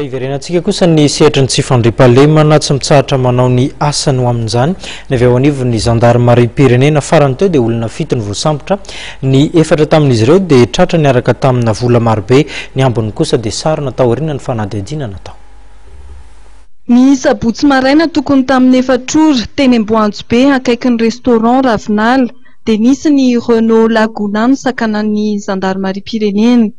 Hiverenantsika kosa ny sehatry ny tsy fandriampahalemana, tsy mitsahatra manao ny asany ho amin'izany ny avy ao anivon'ny zandarimariam-pirenena. Farany teo dia olona fito no voasambotra, ny efatra tamin'izy ireo dia tratra niaraka tamina vola marobe, ny ambiny kosa dia sarona taoriana ny fanadihadiana natao. Ny sabotsy maraina tokony tamin'ny efatra ora, teny Amboanjobe akaikin'ny restaurant Ravinala, dia nisy ny Renault Laguna nosakanan'ny zandarimariam-pirenena.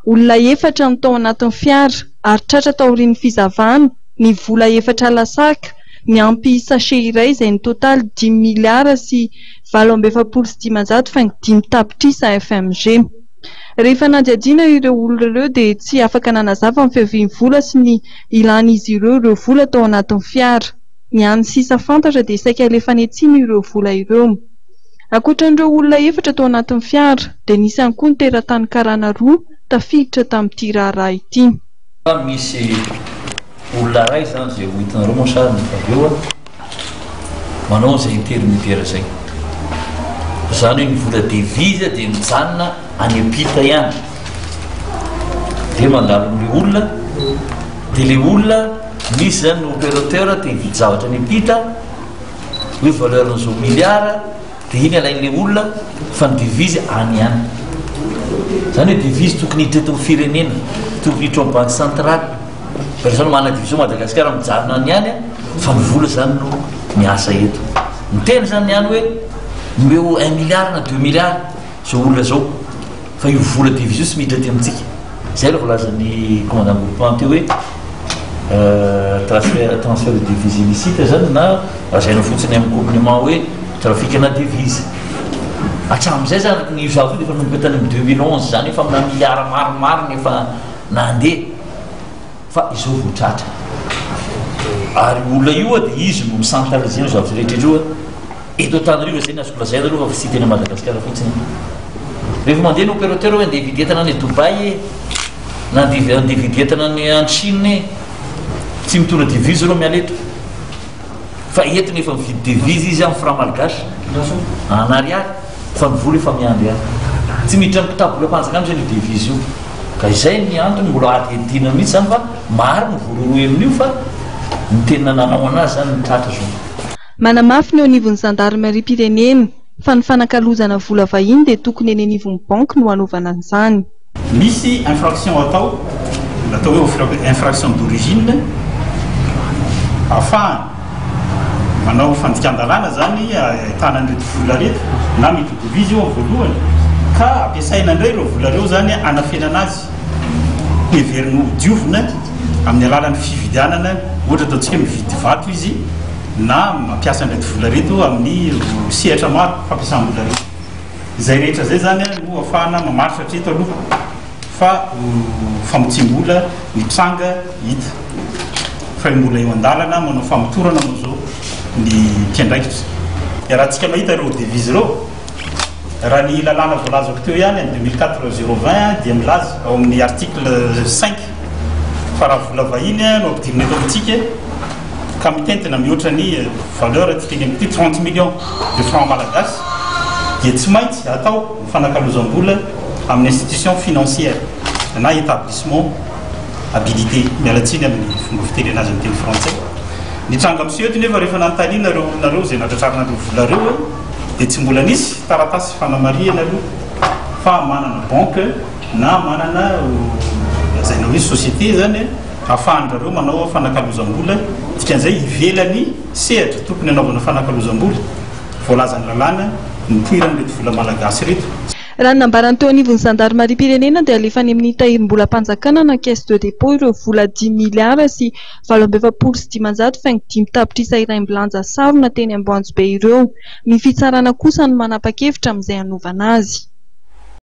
Olona efatra no tao anatin'ny fiara ary tratra taorian'ny fizavana ny vola efatra lasaka niampy sachet iray izay nitotaly dimy miliara sy 548 faingo dimy tapitrisa fmg. Rehefa nandihadiana ireo olona ireo dia tsy afaka nanazava ny fiavian'ny vola sy ny ilan'izy ireo ireo vola tao anatin'ny fiara. Ny hany sisa fantatra dia saika alefa any atsimo ireo vola ireo. Ankoatra an'ireo olona efatra tao anatin'ny fiara dia nisy ihany koa ny teratany karana roa tafiditra tamin'ity raharaha ity. Fa misy olona iray izany izay ho hitanareo moa sariny rehefa avy eo an, manao an'izay intermediaire izay. Izany hoe ny vola devise dia mijanona any am-pita ihany. Dia mandalo amin'ilay olona, dia ilay olona misy izany ny opérateur te hividy zavatra any am-pita, hoe valeur n'izao milliard dia iny alain'ilay olona fa ny devise any ihany. Izany hoe devise tokony hiditra eto amin'ny firenena, tokony hiditra ao amin'ny banque centrale. Fa izao no manana devise ao Madagasikara mijanona any ihany fa ny vola izany no miasa eto. Miteny izany ny any hoe omeo un milliard na deux milliards izao olona izao fa io vola devise io tsy miditra aty amintsika. Izay ilay voalazan'ny commandant groupement teo hoe transfert transfert de devise illicite zany na lazaina fotsiny amin'ny communément hoe trafic-na devise. Hatramin'izay zany ny zavatra io dia efa nanomboka tany amin'ny 2011 zany efa amina milliard maromaro ny efa nandeha fa izao vao tratra. Ary io olona io dia izy no mi-centraliser io zavatra rehetra io. Eto Antananarivo izay ny azoko lazaina aloha fa tsy teny Madagasikara fotsiny. Rehefa mandeha ny opérateur hoe andeha hividy entana any Dubaï e, na andeha andeha hividy entana any any Chine e, tsy mitondra devise ireo miala eto. Fa eto nefa mividy devise izy amin'ny franc malgache, en ariary, fa ny vola efa miandry any. Tsy miditra amin'ny kitabolam-panjakana izany io devise io. Ka izay ny antony mbola hadihadiana mihitsy izany fa maro ny voarohirohy amin'io fa ny tena nanao anazy izany ny tratra izao. Manamafy ny eo anivon'ny zandarimariam-pirenena fa ny fanakalozana vola vahiny dia tokony eny anivon'ny banky no hanaovana an'izany. Misy infraction atao, atao hoe infraction d'origine, ahafahana manao fandikan-dalàna izany ahitana an'ireto vola ireto na mety ho devise io amin'ny voalohany ka ampiasaina indray ireo vola ireo izany hanafenana azy ho heverina ho diovina amin'ny alalan'ny fividianana, ohatra ataontsika hoe mividy vato izy na mampiasa an'ireto vola ireto amin'ny sehatra maro fampiasam-bola ireto. Izay rehetra izay izany no ahafahana mamaritra hatreto aloha fa famotsiam-bola ny tranga hita fa mbola eo an-dalana manao famotorana moa izao ny mpiandraikitra. Iarahantsika mahita ireo devise ireo. Raha ny lalàna voalazako teo ihany en 2004 020 dia milaza ao amin'ny article cinq fa raha vola vahiny no ampidirina eto amintsika ka mitentina mihoatra ny valeur ity teny amin'ity 30 millions de francs malagasy dia tsy maintsy atao ny fanakalozam-bola amin'ny institution financière na établissement habilité, miala tsiny amin'ny fomba fitenena azy amin'ny teny frantsay. Ny tranga miseho eto nefa rehefa nanontaniana ireo olona ireo izay natratrarina ireo vola ireo dia tsy mbola nisy taratasy fanamarihana aloha fa manana banque na manana lazaina hoe société izany ahafahan-drareo manao fanakalozam-bola, dikan'izay ivelan'ny sehatra tokony hanaovana fanakalozam-bola voalazan'ny lalàna nipoiran'ireto vola malagasy ireto. Raha ny nambaran'ny teo anivon'ny zandarimariam-pirenena dia alefa any amin'ny tahirim-bolam-panjakana na caisse de dépôt ireo vola dimy miliara sy 548 faingo dimy tapitrisa iraimbilanja sarona teny Amboanjobe ireo. Ny fitsarana kosa no manapa-kevitra amin'izay hanovana azy.